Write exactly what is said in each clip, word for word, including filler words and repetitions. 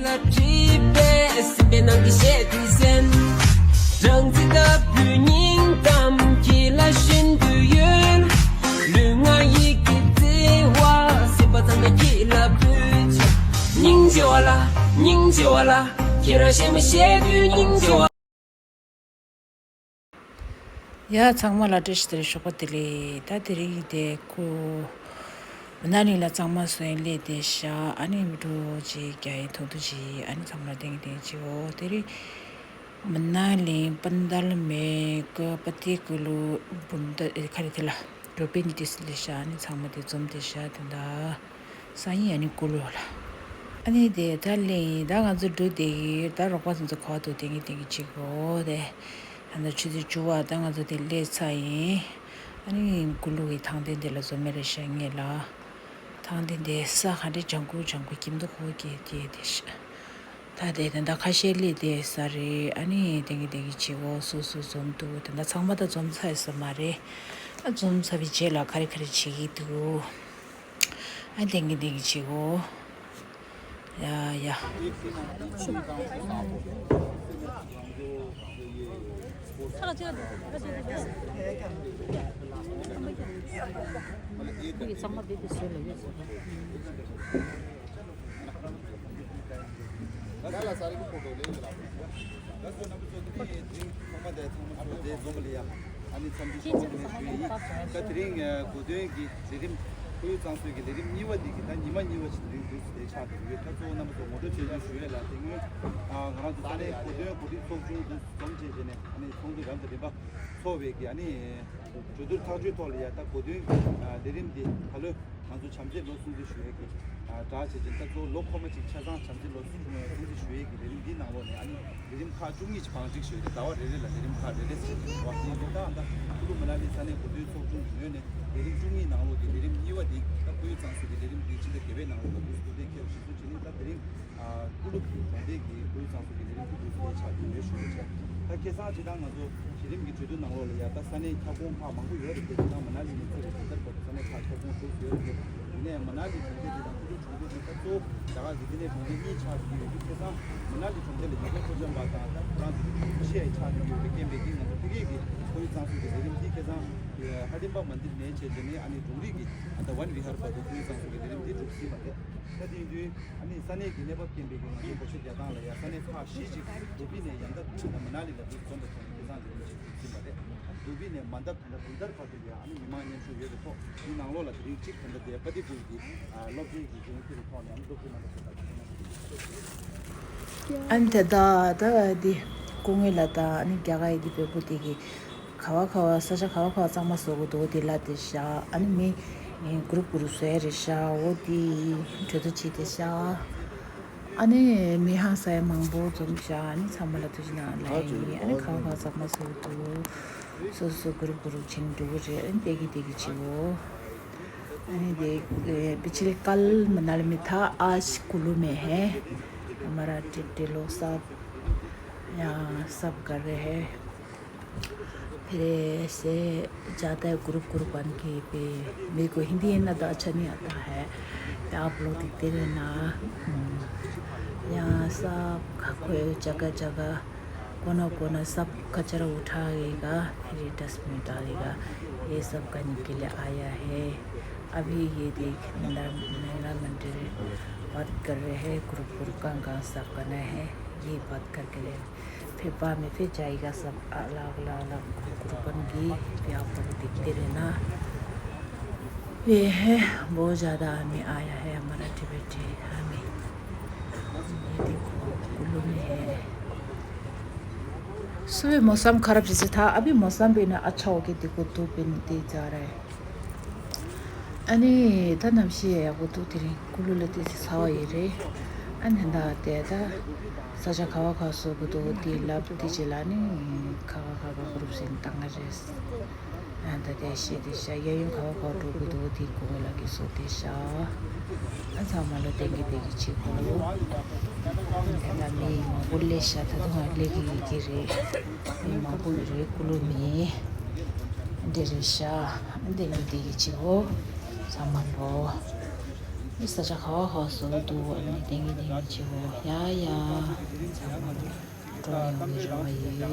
ལ་བྲིས་པའི་སེམས་པའི་ནང་གི་གཞས་དེ་གསན། སྦྲང་རྩི་ལྟ་བུའི་སྙིང་གཏམ་ཁྱེད་ལ་བཞིན་དུ་ཡོད། ལུས་ངག་ཡིད་ཀྱི་བརྩེ་བ་སེམས་པ་ཚང་མས་ཁྱེད་ལ་ཕུལ། སྙིང་རྗེ་བ་ལ། སྙིང་རྗེ་བ་ལ། ཁྱེད་རང་གཞས་མ་བཤད་དུས་སྙིང་རྗེ་བ། ཡ་ཚང་མ་ལ་བཀྲ་ཤིས་བདེ་ལེགས། ཞོགས་པ་བདེ་ལེགས། ད་དེ་རིང་དེ་ཁོ་མི་ནག་གླིང་ལ་གཙང་མ་བཟོ་ཡས་སླེབས་བསྡད་ཤག་ཨ་ནི་མི་འགྲོ་ཅིག་རྒྱག་ཡས་ཐུག་ཐུག་ཅིག་ཨ་ནི་ཚང་མ་ལ་བསྟན་གྱི་བསྟན་གྱི་ཅིག་འོ་དེ་རིང་མི་ནག་གླིང་པན་དལ་མེ་ཀ་པ་ཏི་ཀུ་ལུ་བུན་ད་ཁ་རི་དེ་ལ་འགྲོ་པའི་ཉི་ཏིས་སླེབས་ཤག་ཨ་ནི་ཚང་མ་དེ་འཛོམས་བསྡད་ཤག་དེ་འདྲ། སང་ཉིན་ཨ་ནི་ཀུ་ལུ་ལ། ཨ་ནི་དེ་ད་ལེན་ད་ང་ཚོ་འགྲོ་བསྡད་ཀྱི་ད་རོགས་པ་ཚོ་ཚོ་ག་པར་འདུག་བསྟན་གྱི་བསྟན་གྱི་ཅིག་འོ་དེ། ཨ་ནི་ཆུ་ཚོད་བཅུ་པ་ད་ང་ཚོ་དེ་སླེབས་ཚར་ཡིན། ཨ་ནི་ཀུ་ལུ་གི་ཐང་སྟེང་དེ་ལ་འཛོམས་མེད་རེད་ཤག་ངེད་ལ། ཐང་སྟེང་དེ་ས་ག་འདྲ་ལྗང་ཁུ་ལྗང་ཁུ་སྐྱིད་མདོག་ཁ་པོ་སྐྱེས་སྐྱེས་བསྡད་ཤག་ད་དེ་དེ་འདྲ་ཁ་ཤས་སླེབས་བསྡད་ས་རེད། ཨ་ནི་བསྟན་གྱི་བསྟན་གྱི་ཅིག་འོ་སོ་སོ་འཛོམས་འདུག་དེ་འདྲ་ཚང་མ་ད་འཛོམས་ཚར་ཡོད་ས་མ་རེད། ཨ་འཛོམས་ཚར་བའི་རྗེས་ལ་ག་རེ་ག་རེ་བྱེད་ཀྱི་འདུག་ཨ་བསྟན་གྱི་བསྟན་གྱི་བྱེད་གོ། ཡ་ཡ། ད་སོ་ནམ་པ་ཚོ་དེ་རིང་ཚང་མ་དེ་ཚང་མ་ཚོ་དེ་འཛོམས་པ་ལ་ཡ། ཨ་ནི་འཚམས་འདྲི་ཞུ་བ་ཞུ་ཡིན། ད་དེ་རིང་གོ་སྟོན་གྱི་ལས་རིམ་ཁོར་ཡུག་གཙང་བཟོའི་གི་ལས་རིམ་གཉིས་པ་འདི་གི་ད་ཉི་མ་གཉིས་པ་ཞིག་དེ་རིང་འདུག་སེ་ཆགས་བསྡད་ཡོད། ད་གཙོ་བོ་རྣམ་པ་ཚོ་ངོ་སྤྲོད་བྱས་ནས་ཞུ་ཡས་ལ་དེ་སྔོན་ང་རང་ཚོ་ས་གནས་གོ་སྟོན་གོ་སྒྲིག་ཚོགས་ཆུང་འདུག་འཛོམས་བྱས་བྱས་ནས་ཨ་ནི་ཚོགས་འདུ་རབ་དང་རིམ་པ་ཚོགས་པའི་གི་ཨ་ནི་གྲོས་བསྡུར་ཐག་གཅོད་ཐོག་ལ་ཡ་ད་གོ་སྟོན་གྱི་ལས་རིམ་འདི་ད་ལོ། ང་ཚོ་བྱམས་བརྩེའི་ལོ་སྲུང་བརྩི་ཞུ་ཡས་ཀྱི་གྲ་བྱེད་ཅིང་ད་གཙོ་བོ་ལོ་འཁོར་མ་གཅིག་ཆ་ཚང་བྱམས་བརྩེའི་ལོ་སྲུང་བརྩི་ཞུ་ཡས་ཀྱི་ལས་རིམ་འདིའི་ནང་ལོགས་ནས་ཨ་ནི་ལས་རིམ་ཁག་བཅུ་གཉིས་ཀྱི་བང་སྒྲིག་ཞུ་ཡས་ཀྱི་ཟླ་བ་རེ་རེ་ལ་ལས་རིམ་ཁག་རེ་རེ་ཟེར་གྱི་འདུག་བ། དེ་ཡིན་དུས་ད་ད་ཀུ་ལུ་མ་ན་ལི་ས་གནས་གོ་སྟོན་ཚོགས་ཆུང་གི་ངོས་ནས་ལས་རིམ་བཅུ་གཉིས་ནང་ལོགས་ཀྱི་ལས་རིམ་གཉིས་པ་འདི་ད་ཁོར་ཡུག་གཙང་བཟོ་གི་ལས་རིམ་འདི་ཕྱི་ཟླ་བརྒྱད་པའི་ནང་ལོགས་ལ་འདུག་སེ་ཐུགས་གཏན་འཁེལ་བ་ཞིག་ཚུལ་བྱས་ནས་ད་དེ་རིང་ཨ་ཀུ་ལུ་གི་གྲོང་སྡེ་གི་ཁོར་ཡུག་གཙང་བཟོ་གི་ལས་རིམ་འདི་འདུག་སེ་ཆགས་ཡོད་ཞུ་བ་བྱས། ད་ཁ་སང་ཇི་ལྟར་ང་ཚོ་གཞི་རིམ་གྱི་གྲོས་བསྡུར་ནང་ལོགས་ལ་ཡ་ད་ས་གནས་ཁྱབ་ཁོངས་ཁག་མང་པོ་ཡོད་རེད་དེ། ཇི་ལྟར་མ་ན་ལི་ནས་ཚུར་རེད་དེ་ལྟར་བར་དུ་ས་གནས་ཁག་ཁྱབ་ཁོངས་འདུག་སེ་ཡོད་རེད་དེ། ཡིན་ནའི་མ་ན་ལི་གྲོང་སྡེ་འདི་དང་ཀུ་ལུ་གྲོང་སྡེ་འདི་ད་གཙོ་བོ་རྒྱ་གར་གྱི་ལྟེ་གནས་གྲོང་སྡེ་གཉིས་ཆགས་ཀྱི་ཡོད་དུས་ཁ་སང་མ་ན་ལི་གྲོང་སྡེ་ལ་ཡོད་མཁན་ཁོ་ཅན་པ་དང་ད་ཁོ་རང་ཚོ་གི་གྲོང་ཁྱེར་ཆགས་ཀྱི་ཡོད་པའི་རྐྱེན་པས་ཀྱི་ང་ཚོ་ཕ་གི་གི་ཁོར་ཡུག་གཙང་བཟོ་གི་ལས་རིམ་འདི་ཁ་སང་ཧ་ལིམ་པ་མན་དིར་ནས་བྱས་བྱས་ནས་ཨ་ནི་ལུང་རིགས་ཀྱི་ཨ་ད་ཝན་བི་ཧར་བར་དུ་ཁོར་ཡུག་གཙང་བཟོ་གི་ལས་རིམ་འདི་འགྲུབ་ཟིན་པ་རེད། ད་དེ་ཡིན་དུས་ཨ་ནི་ས་གནས་ཀྱི་གནས་བབ་རྐྱེན་པས་ཀྱི་ང་ཚོ་བགོ་བཤའ་རྒྱག་སྟངས་ལ་ཡ་ས་གནས་ཁག་བཞི་ཅིག་དུ་བི་ནས་ཡང་ད་ད་མ་ན་ལི་ལ་འདུག་འཛོམས་པའི་ཐོག་ནས་ཁ་སང་ལས་རིམ་ཅིག་འགྲུབ་ཟིན་པ་རེད། དུ་བི་ནས་མན་དར་ད་ལྟ་བུན་དར་བར་དུ་ལ་ཡ་ཨ་ནི་མི་མང་མཉམ་ཞུགས་ཡོད་པའི་ཐོག་དེའི་ནང་ལོགས་ལ་དེ་རིང་གཅིག་ད་ལྟ་དེ་པ་ཏི་ཀུལ་གྱི་སློབ་གྲྭའི་གི་འགན་འཁུར་བའི་ཐོག་ནས་ཨ་ནི་སློབ་ཕྲུག་རྣམ་པ་ཚོ་དང་ཨ་ནི་དེ་ད་ད་དེ་སྐུ་ངོ་ལ་ད་ཨ་ནི་རྒྱ་གར་ཡི་དེ་བོད་པོ་དེ་གི་ག་བ་ག་བ་ས་ཆ་ག་བ་ག་བ་གཙང་མ་བཟོ་དགོས་འདུག་དེ་ལ་དེ་བཞག་ཨ་ནི་མི་གུ་རུབ་གུ་རུབ་བཟོ་ཡ་རེད་བཞག་འོ་དེ་གྲོས་བསྡུར་བྱས་དེ་བཞག་ཨ་ནི་མི་ཧང་སང་ཡ་མང་པོ་འཛོམས་བཞག་ཨ་ནི་ཚང་མ་ལ་ཐུགས་རྗེ་གནང་ལབ་ཡིན། ཨ་ནི་ག་བ་ག་བ་གཙང་མ་བཟོ་འདུག་སོ་སོ་གུ་རུབ་གུ་རུབ་བྱས་ནས་འགྲོ་གི་རེད། ཨ་ནི་དེ་གི་དེ་གི་བྱེད་འོ། ཨ་ནི་དེ་ཨེ་པིཆ་ལེ་ཀལ་མ་ན་ལི་མེ་ཐ་ཨ་ཤ་ཀུ་ལུ་མེ་ཧེ། हमारा टिड्डी लोग सब यहाँ सब कर रहे हैं। फिर ऐसे ज़्यादा ग्रुप ग्रुप बन के पे मेरे को हिंदी इतना तो अच्छा नहीं आता है। तो आप लोग देखते रहना। हम्म, यहाँ सब खा-, कोई जगह जगह कोना कोना सब कचरा उठाएगा, फिर डस्टबिन डालेगा, ये सब करने के लिए आया है। अभी ये देख, मेरा, मेरा मंदिर बात कर रहे हैं, ग्रुप ग्रुप कहाँ कहाँ साफ करना है, ये बात करके ले। फिर बाद में फिर जाएगा सब अलग अलग अलग ग्रुप बन के, फिर आप लोग देखते रहना। ये है, बहुत ज़्यादा आदमी आया है हमारा टिबेटी आदमी। ये देखो, कुल्लू में है। सुबह मौसम खराब जैसे था, अभी मौसम भी ना अच्छा हो गया। देखो, धूप भी नहीं तेज जा रहा है। ཨ་ནི་ད་གནམ་གཤིས་ཡག་པོ་འདུག་དེ་རིང་ཀུ་ལུ་ལ་ཏོག་ཙམ་ཚ་བ་ཡོད་རེད། ཨ་ནི་ད་དེ་ད་ས་ཆ་ག་བ་ག་བཟོ་དགོས་འདུག་དེ་ལབ་དེ་རྗེས་ལ་ནི་ཁ་ཁ་ཁ་ཁ་གུ་རུབ་ཟིན་བཏང་ང་རེད། ཨ་ད་དེ་ཤེས་དེ་ཤ་གཡས་གཡོན་ག་བ་ག་བ་འགྲོ་དགོས་འདུག་དེ་ཀུ་ལུ་ལ་གི་བཟོ་དེ་ཤ། ཨ་ཚང་མ་ལ་བསྟན་གི་བསྟན་གི་བྱེད་དགོས། དེ་ད་མི་མང་པོ་སླེབས་ཤག་ད་དུང་ང་སླེབས་གི་ཡོད་ཀྱི་རེད། མི་མང་པོ་ཡོད་རེད། ཀུ་ལུ་མི་འདི་རེད་ཤག་འདི་ནི་འདི་ཡི་ཆེ་བོ་ཚང་མ་ལོ། ས་ཆ་ག་བ་ཧོ་སོ་འདུག་ཨ་ནི་ཏན་གི་ཏན་གི་བྱེད་དགོས། ཡ་ཡ། འགྲོ་ཡོང་གི་རེ་བ་ཡོད།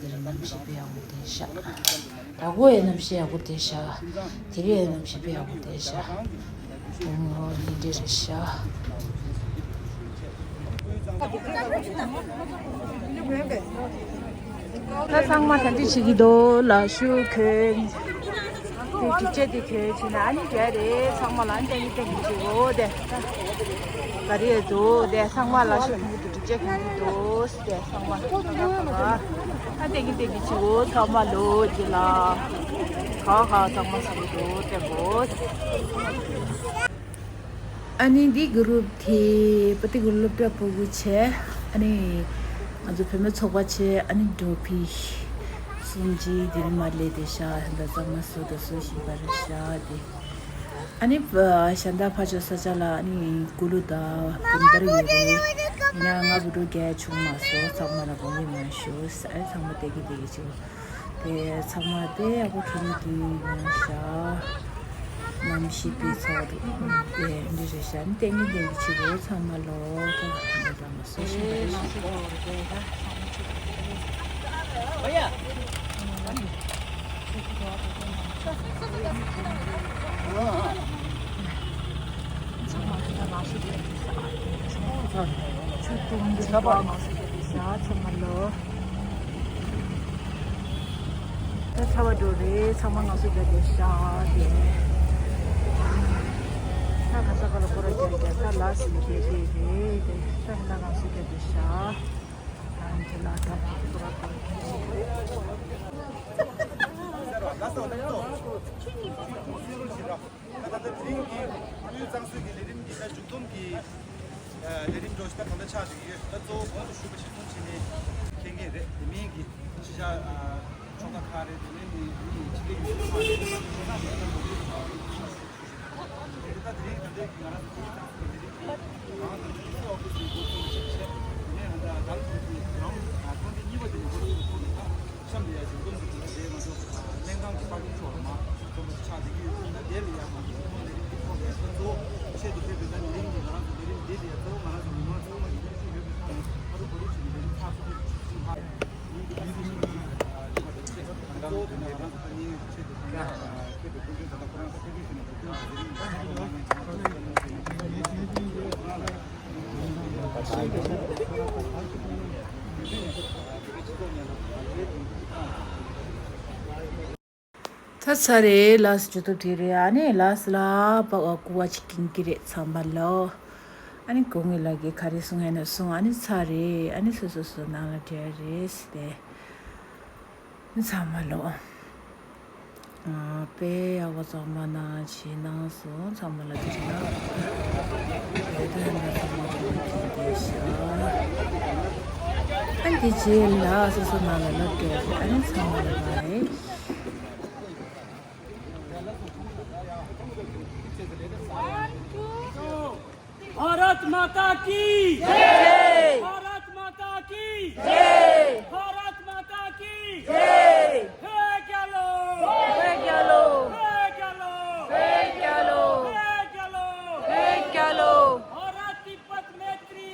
འདིར་གནམ་གཤིས་དཔེ་ཡག་པོ་བསྡད་ཤག་ད་གོ་ཡའི་གནམ་གཤིས་ཡག་པོ་བསྡད་ཤག་དེ་རིང་ཡའི་གནམ་གཤིས་དཔེ་ཡག་པོ་བསྡད་ཤག་ཨོ་མོ་འདི་འདྲ་རེད་ཤག་ད་ཚང་མ་ག་འདྲ་བྱེད་ཀྱི་འདུག་ལགས་ཞུ་གོ། དེ་སྒྲིག་ཆས་དེ་གོ་བྱས་ན་ཨ་ནི་རྒྱ་རེད། ཚང་མ་ལ་ཨ་ནི་ཏན་གི་ཏན་གི་བྱེད་དགོས་དེ། ག་རེ་འདུག་དེ་ཚང་མ་ལགས་ཞུ་གོ། སྒྲིག་ཆས་གོ་གི་འདུག་དེ་ཚང་མ་ཨ་ཏན་གི་ཏན་གི་བྱེད་དགོས། ཚང་མ་ལོ་རྒྱུས་ལ་ག་ག་ཚང་མ་ཟ་གི་འདུག་བསྟན་དགོས། ཨ་ནི་འདི་གུ་རུབ་དེ་པ་ཏི་གུ་རུབ་སློབ་གྲྭ་ཕྲུ་གུ་བྱས། ཨ་ནི་ང་ཚོ་བུད་མེད་ཚོགས་པ་བྱས། ཨ་ནི་འགྲོ་ཕི་གསུམ་གྱིས་དེ་རིང་མ་ལས་དེ་ཤ་ཧན་ད་ཚང་མ་བཟོ་དང་བཟོ་བཞིན་པ་རེད་ཤག་དེ། ཨ་ནི་ཤ་ད་ཕ་ཆོ་ས་ཆ་ལ་ཨ་ནི་གུ་ལུ་ད་བུན་དར་ཡོད་རེད། ཡིན་ན་ང་བུ་རུ་རྒྱ་ཆུང་མ་སོ་ཚང་མ་ལ་གོང་མི་མ་ཞུ་ཨ་ཚང་མ་དེ་གི་དེ་གི་ཆུ། དེ་ཚང་མ་དེ་ཡག་པོ་ཁྱོད་ནི་དུས་ཡོང་ཤག་གནམ་གཤིས་དཔེ་ཚ་བ་འདུག་དེ་འདི་རེད་ཤག་ནི་དེ་ནི་དེ་གི་ཆུ་བོ་ཚང་མ་ལོ་ད་འདི་འདྲ་མ་སོ་ཤིང་རེད་ཤག་ཚང་མ་ལོ། ད་ཚ་བ་འགྲོ་རེད། ཚང་མ་ང་ཚོ་རྒྱབ་དེ་ཤག་དེ། ད་ག་ས་ག་ལ་སྐོར་ར་རྒྱབ་རྒྱབ་ད་ལ་སི་རྒྱབ་དེ་རེད་དེ། ད་ཧན་ད་ང་ཚོ་རྒྱབ་དེ་ཤག་ད་ཧན་དེ་ལ་ད་སྐོར་ར་སྐོར་ར། ད་ལྟ་དེ་རིང་གི་དབུས་གཙང་སྲོལ་གྱི་ལས་རིམ་འདི་ད་མཇུག་སྡོམ་གྱི་ལས་རིམ་འགྲོ་ཞིག་ད་གང་འདྲ་ཆགས་བསྡད་ཀྱི་ཡོད། ད་གཙོ་བོ་གོང་དུ་ཞུས་པ་བཞིན་གསུང་བྱས་ནས་མཁྱེན་གྱི་རེད། དེ་མིན་གྱི་ཕྱི་བཞག་ཆོ་ག་ཁག་རེད། དེ་མིན་གྱི་ཕྱི་རྒྱལ་ཡུལ་གྲུ་ཁག་རེད། ད་དེ་རིང་ད་ལྟའི་གི་ང་རང་ཚོ་དབུས་གཙང་སྲོལ་གྱི་ལས་རིམ་འདི་གང་དང་ཆུ་ཚོད་ཨོ་ཕི་སི་འགོ་འཛུགས་བྱས་བྱས། དེ་ནས་ང་ཚོ་ད་ལམ་དུ་གི་རང་ཐོན་འདི་གཉིས་པ་དེ་ནས་འགོ་འཛུགས་ཐོག་ནས་ད། གཤམ་དུ་ཡང་ཞིང་སྡོམ་གྱི་དེ་ང་ཚོ་སྨན་ཁང་གི་ལྟ་སྐུལ་ཕྱོགས་ལ་མ་སྡོམ་པ་ཆགས་བསྡད་ཀྱི་ཡོད། ད་དེ་ལ་ཡང་ང་ཚོ་ཐོན་ལས་རིགས་ཀྱི་ཐོག་ནས་ད་གཙོ་བོ་ཆེད་དུ་ཕེབས་པའི་ད་ལས་རིམ་གྱི་ང་རང་ཚོ་ལས་རིམ་འདི་ལ་ཡང་གཙོ་བོ་ང་རང་ཚོ་མི་མང་ཚང་མ་གི་སྙན་ཞུ་ཡོད་པའི་ཐོག་ནས་ཨ་རུ་བོ་རུ་ཞིག་གི་ལས་རིམ་ཚགས་ཚུད་ཅིག་ཕྱིན་ཧ་ཡིན་གྱི་ཨ་ཟི་ཞིག་གི་ལས་རིམ་ཚགས་ཚུད་ཅིག་ཕྱིན་ཧ་ཡིན། ད་གཙོ་བོ་དེ་ནས་ང་རང་ཚོ་ད་ནི་ཆེད་དུ་ཕེབས་པའི་སྐུ་མགྲོན་ད་ལྟ་ཁོ་རང་ཚོ་ཕེབས་ཕེབས་ཞུས་ནས་འགྲོ་དོན་གྱི་ལས་རིམ་ཚགས་ཚུད་ཅིག་གནང་ཡིན། ད་ཚར་རེད། ལགས་སོ། ཇུས་གཏོགས་དེ་རེད། ཨ་ནི་ལགས་སོ་ལ་པ་བ་ཀུ་བ་ཅིག་གིན་གི་རེད། ཚང་མ་ལོ། ཨ་ནི་གོང་གི་ལགས་ཀྱིས་ག་རེ་གསུང་ཡ་ན་གསུང་། ཨ་ནི་ཚར་རེད། ཨ་ནི་སོ་སོ་སོ་ནང་ལ་འབྲེལ་རེད་ཟེར་ཏེ། ཚང་མ་ལོ། ཨ་དཔེ་ཡག་པོ་ཚང་མ་གནང་བྱས་གནང་སོང་། ཚང་མ་ལ་དེ་རིང་ལ་དེ་ལྟར་ན་ཚང་མ་ལོ་ཐུགས་རྗེ་ཆེ། ཨ་འདི་རྗེས་ལ་སོ་སོ་ནང་ལ་ལོ་སྤྲད་དེ་ཨ་ནི་ཚང་མ་ལ་བའི། भारत माता की जय। भारत माता की जय। भारत माता की जय। हे ग्यालो। हे ग्यालो। हे ग्यालो। हे ग्यालो। हे ग्यालो। हे ग्यालो। भारत तिब्बत मैत्री।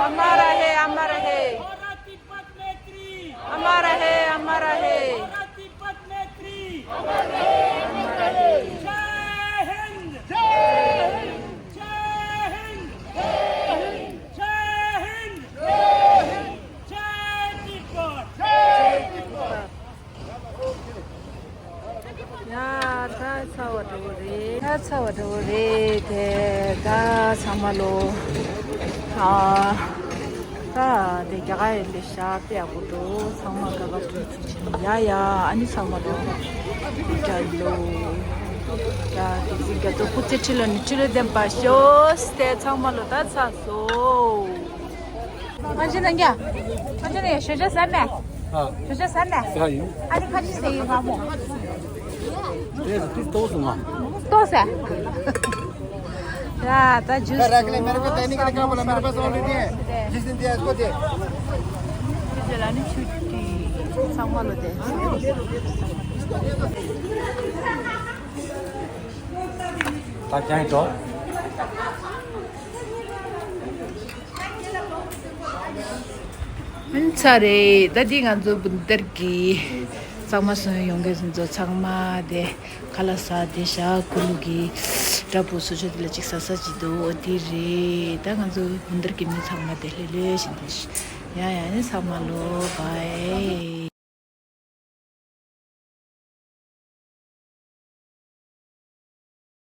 अमर रहे, अमर रहे। भारत तिब्बत मैत्री। अमर रहे, अमर रहे। भारत तिब्बत मैत्री। अमर रहे, अमर रहे। जय हिंद। जय हिंद। जय हिंद। जय हिंद। जय हिंद। जय तिब्बत। जय तिब्बत। ཡ་ད་ཚར་བ་འགྲོ་གི་རེད། ད་ཚར་བ་འགྲོ་གི་རེད། དེ་ད་ཚང་མ་ལོ། ཨ་ད་དེ་རྒྱ་གར་ཡིན་པའི་ཞག་དཔེ་ཡག་པོ་འགྲོ། ཚང་མ་དགའ་དགའ་སྤྲོ་སྤྲོ་བྱས་ནས། ཡ་ཡ་ཨ་ནི་ཚང་མ་ལོ། ཡ་ལོ། ཡ་དེ་ཚོ་རྒྱ་ཐོ་སྐུ་ཚེ་ཁྲི་ལོ་ནི་ཁྲི་ལོ་བརྟན་པར་ཤོག་ཟེར། ཚང་མ་ལོ་ད་ཚར་སོང་། ཨ་ཅེ་ན་ཉ། ཨ་ཅེ་ན་ཞོ་ཇ་ཟ་མེད། ཨ། ཞོ་ཇ་ཟ་མེད། ཟ་ཡིན། ཨ་ནི་ཁ་ཅིག་ཟེར་ཡོད་ང་མོ། དེ་ཏུ་ཏོག་སོང་ང་། ཏོག་ཟ། ཡ་ད་ཇུས། रख ले मेरे को। दैनिक निकाल बोला मेरे पास ऑलरेडी है। जिस दिन दिया इसको दे। ཁྱོད་ལ་ནི་ཆུ་ཊི་ཚང་མ་ལོ་དེ། ད་ཀྱང་འགྲོ། ཨན་ཚ་རེད། ད་འདི་ང་ཚོ་བུན་དར་གྱི་ཚང་མ་སོང་ཡོང་མཁན་ཚོ་ཚང་མ་དེ་ཁ་ལག་ཟ་དེ་ཞག་ཁུ་ལུ་གི་འདྲ་པོ་སོ་ཆོ་དེ་ལ་ཅིག་ཟ་ས་ཅིག་འདུག་འོ་དེ་རེད། ད་ང་ཚོ་བུན་དར་གྱི་མི་ཚང་མ་དེ་ལྷོད་ལྷོད་བཞིན་དེ་ཡ་ཡ་ནི་ཚང་མ་ལོ་བའི།